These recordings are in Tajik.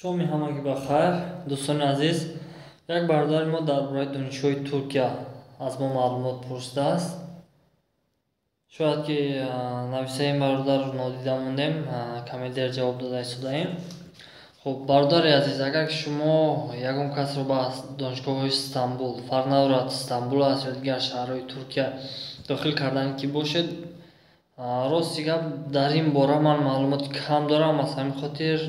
Шоми ҳамагӣ ба хайр, дӯстони азиз. Як бародари мо дар бораи донишгоҳи Туркия аз мо маълумот пурсидааст. Шояд ки нависаи ин бародарро нодида мондем, каме дер ҷавоб дода истодаем. Хуб, бародари азиз, агар ки шумо ягон касро ба донишгоҳҳои Стамбул, фарқ надорад, Стамбул аст ё дигар шаҳрҳои Туркия, дохил кардани ки бошед, рости гап, дар ин бора ман маълумоти кам дорам, аз ҳамин хотир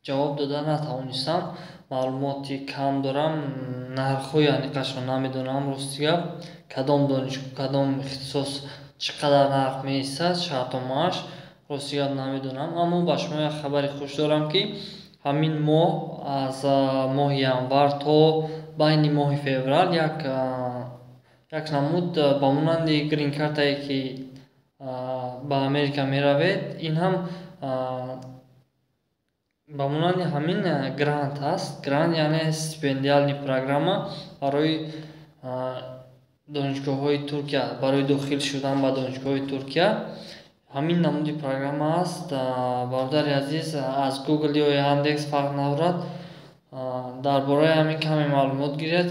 ҷавоб дода натавонистам. Маълумоти кам дорам, нархҳои аниқашро намедонам. Рости гап, кадом донишгоҳ, кадом ихтисос чӣ қадар нарх меистад, шартномааш, рости гап, намедонам. Аммо ба шумо як хабари хуш дорам, ки ҳамин моҳ, аз моҳи январ то байни моҳи феврал, як намуд ба монанди грин-картае, ки ба Америка меравед, ин ҳам ба монанди ҳамин грант аст. Грант, яъне стипендиальный программа барои донишгоҳҳои Туркия, барои дохил шудан ба донишгоҳҳои Туркия ҳамин намуди программа аст. Бародари азиз, аз Гугл ё Яндекс, фарқ надорад, дар бораи ҳамин каме маълумот гиред.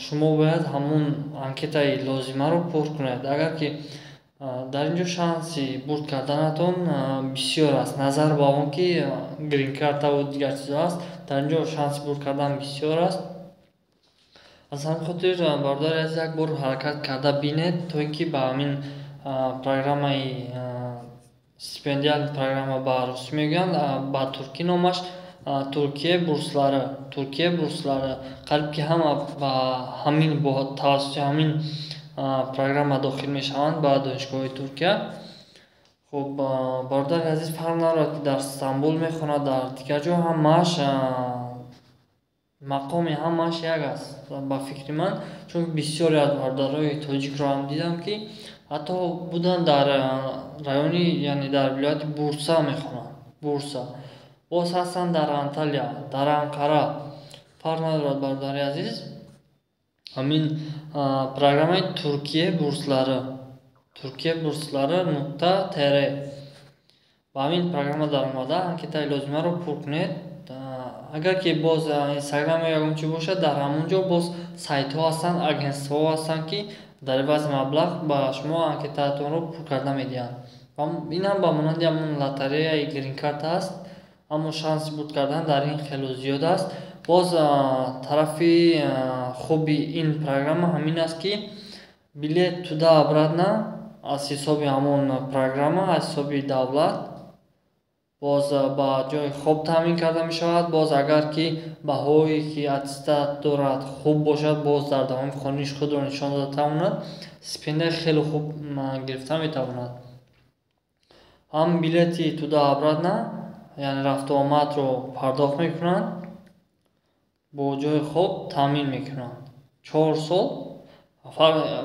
Шумо бояд ҳамун анкетаи лозимаро пур кунед. Агар ки дар ин ҷо шанси бурд карданатон бисёр аст, назар ба он ки грин-картаву дигар чизҳо аст, дар ин ҷо шанси бурд кардан бисёр аст. Аз ҳамин хотир, бародари азиз, як бор ҳаракат карда бинед, то ин ки ба ҳамин программаи стипендиальный программа, ба русӣ мегӯянд, ба туркӣ номаш Türkiye bursları, Türkiye bursları. Қариб ки ҳама ба ҳамин, бо тавассути ҳамин программа дохил мешаванд ба донишгоҳҳои Туркия. Хуб, бародари азиз, фарқ надорад, ки дар Стамбул мехонад, дар дигар ҷо, ҳамааш мақоми ҳамааш як аст, ба фикри ман, чунки бисёре аз бародарои тоҷикро ҳам дидам, ки ҳатто буданд, дар райони, яъне дар вилояти Бурса мехонанд, Бурса, боз ҳастанд дар Анталия, дар Анқара. Фарқ надорад, бародари азиз, ҳамин программаи Türkiye bursları, turkiyeburslari.tr, ба ҳамин программа даромада, анкетаи лозимаро пур кунед. Агар ки боз Инстаграм ё ягон чи бошад, дар ҳамон ҷо боз сайтҳо ҳастанд, агентствоҳо ҳастанд, ки дар ивази маблағ ба шумо анкетаатонро пур карда медиҳанд. Ин ҳам ба монанди ҳамон лотереяи грин-карта аст, аммо шанси бурд кардан дар ин хело зиёд аст. Боз тарафи хуби ин программа ҳамин аст, ки билет туда обратно аз ҳисоби ҳамон программа, аз ҳисоби давлат, боз ба ҷои хоб таъмин карда мешавад. Боз агар ки баҳое ки аттестат дорад хуб бошад, боз дар давоми хониш худро нишон дода тавонад, стипендияи хеле хуб гирифта метавонад. Ҳам билети туда обратно, яъне рафту омадро пардохт мекунанд, бо ҷои хоб таъмин мекунанд. 4 сол,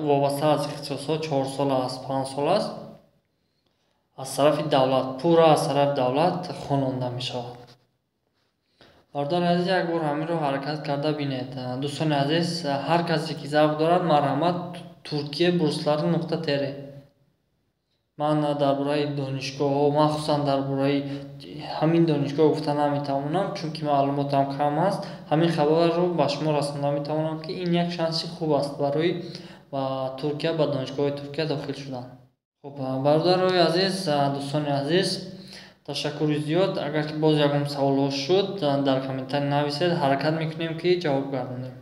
вобаста аз ихтисосҳо, 4 сол аст, 5 сол аст, аз тарафи давлат, пурра аз тарафи давлат хононда мешавад. Бародари азиз, як бор ҳаминро ҳаракат карда бинед. Дӯстони азиз, ҳар касе ки завқ дорад, марҳамат, turkiyeburslari.tr. Ман дар бораи донишгоҳҳо, махсусан дар бораи ҳамин донишгоҳ гуфта наметавонам, чунки маълумотам кам аст. Ҳамин хабарро ба шумо расонда метавонам, ки ин як шанси хуб аст барои ба Туркия, ба донишгоҳи Туркия дохил шудан. Хуб, бародарои азиз, дӯстони азиз, ташаккури зиёд. Агар ки боз ягон саволҳо шуд, дар комментарий нависед, ҳаракат мекунем, ки ҷавоб гардонем.